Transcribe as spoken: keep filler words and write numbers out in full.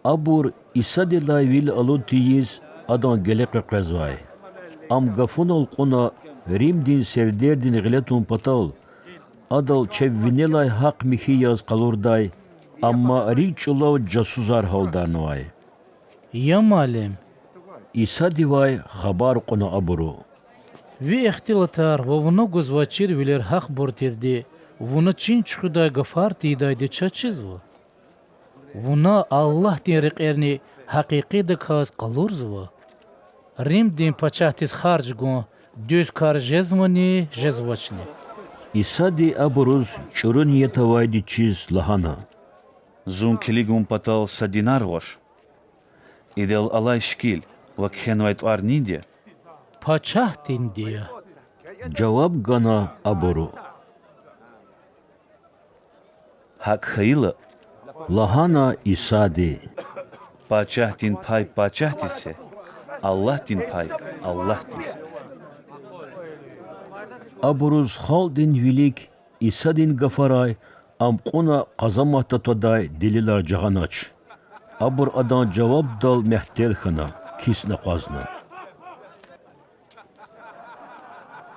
Абур Исадилай вил алуд тийиз, Адан геле къекъвезвай. Ам гафунал кьуна Римдин сердердин гъиле тун патал, Адал чеб винелай гьахъ-михьи яз къалурдай, амма рикӀ чӀулав жасусар гьалдарнавай. Я Муаллим! Исадивай хабар кьуна абуру: Ви ихтилатар ва Вуна гузвай чирвилер гьахъбур тирди, Вуна чин чуьхуьдай гафар тийидайди чаз чизва. Вуна Аллагьдин рекьерини гьакъикъидаказ къалурзава. Римдин пачагьдиз харж гун дуьз кар жезвани, жезвачни? Исади абуруз чӀуру ният авайди чиз лагьана: Зун килигун патал са динар гъваш. Идал алай шикил ва кхьенвай тӀвар нинди я? Пачагьдинди я,— жаваб гана абуру. ГьакӀ хьайила,— лагьана Исади,— пачагьдин пай пачагьдиз це, Аллагьдин пай— Аллагьдиз. Абуруз халкьдин вилик Исадин гафарай Ам кьуна къазаматда твадай делилар жагъанач. Абур Адан жавабдал мягьтел хьана, кисни акъвазна.